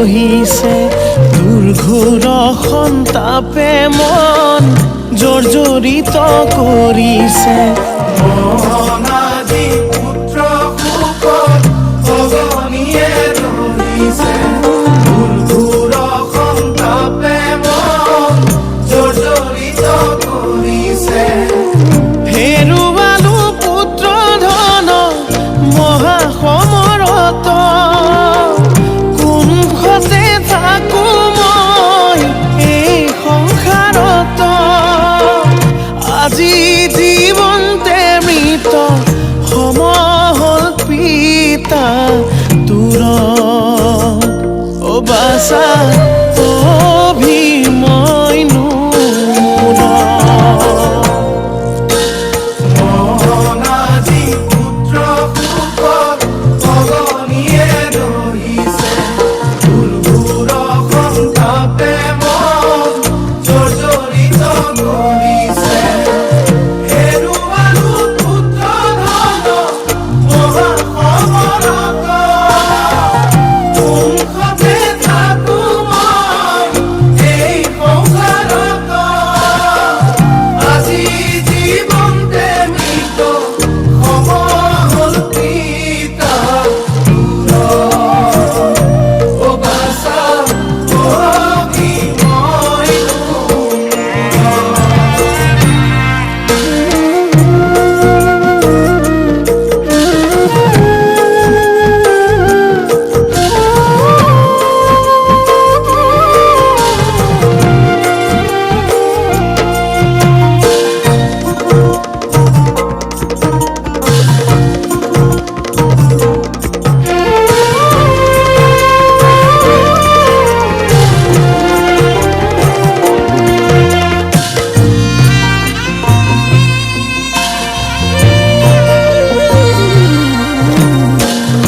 দহিছে, দুৰ্ঘোৰ সন্তাপে মন জৰ্জৰিত কৰিছে। মন আজি পুত্ৰ শোকত অগনিয়ে দহিছে, দুৰ্ঘোৰ সন্তাপে মন জৰ্জৰিত কৰিছে। হেৰুৱালো পুত্ৰ ধন মহাসমৰত, কোনখতে থাকো মই এই সংসাৰত। আজি জীৱন্তে মৃত সম হ'ল পিতা তোৰ, অ বাছা অভিমন্যু মোৰ। মন আজি পুত্ৰ শোকত অগনিয়ে দহিছে, দুৰ্ঘোৰ সন্তাপে মন জৰ্জৰিত কৰিছে। হেৰুৱালো পুত্ৰ ধন মহাসমৰত, কোনখতে থাকো মই এই সংসাৰত। আজি জীৱন্তে মৃত সম হ'ল পিতা তোৰ, অ বাছা অভিমন্যু মোৰ।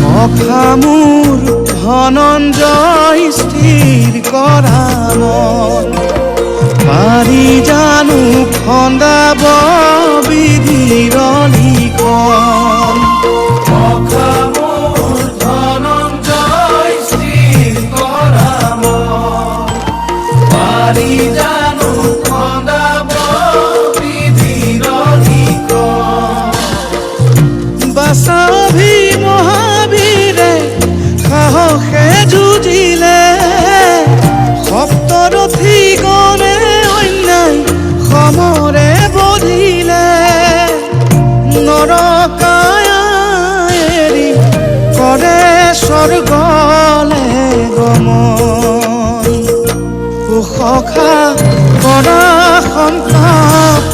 সখা মোৰ ধনঞ্জয় স্থিৰ কৰা মন, পাৰি জানো খন্দাব বিধিৰ লিখন। সখা মোৰ ধনঞ্জয় স্থিৰ কৰা মন, পাৰি জানো খন্দাব বিধিৰ লিখন। বাছা অভি মহাবীৰে সাহসে যুঁজিলে, সপ্তৰথী গণে অন্যায় সমৰে বধিলে। নৰকায়া এৰি কৰে স্বৰ্গলে গমন, ও সখা কৰা সন্তাপ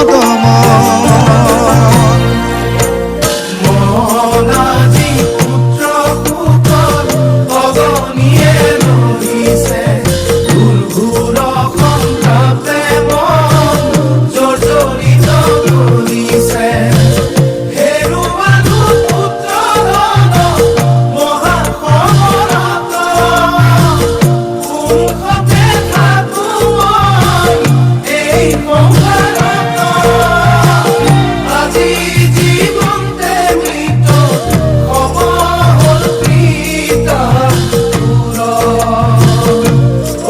দমন। মন আজি পুত্ৰ শোকত অগনিয়ে দহিছে, দুৰ্ঘোৰ সন্তাপে মন জৰ্জৰিত কৰিছে। হেৰুৱালো পুত্ৰ ধন মহাসমৰত, কোনখতে থাকো মই এই সংসাৰত। আজি জীৱন্তে মৃত সম হ'ল পিতা তোৰ,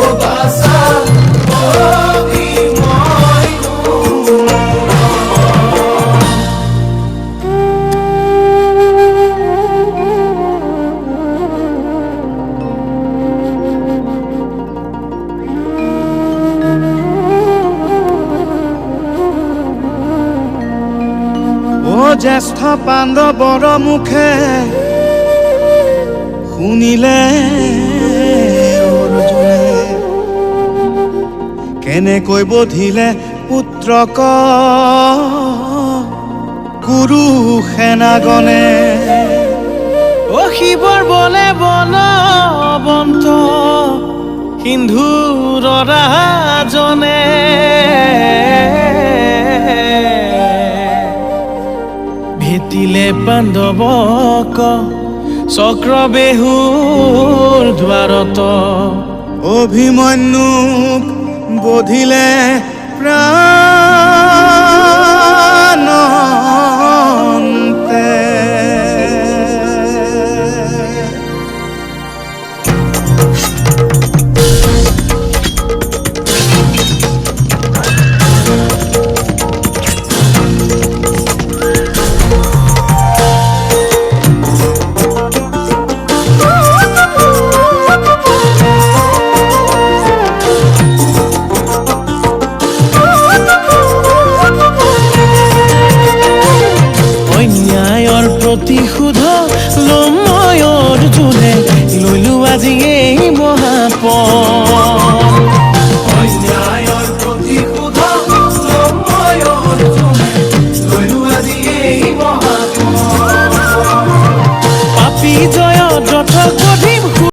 অ বাছা অভিমন্যু মোৰ। ও জ্যেষ্ঠ পাণ্ডৱৰ মুখে শুনিলে অৰ্জুনে, কেনেকৈ বধিলে পুত্ৰক কুৰু সেনাগণে। অ শিৱৰ বলে বলৱন্ত সিন্ধুৰ ৰাজনে, ভেটিলে পাণ্ডৱক চক্ৰবেহুৰ দ্বাৰত। অভিমন্যুক বধিলে প্ৰাণ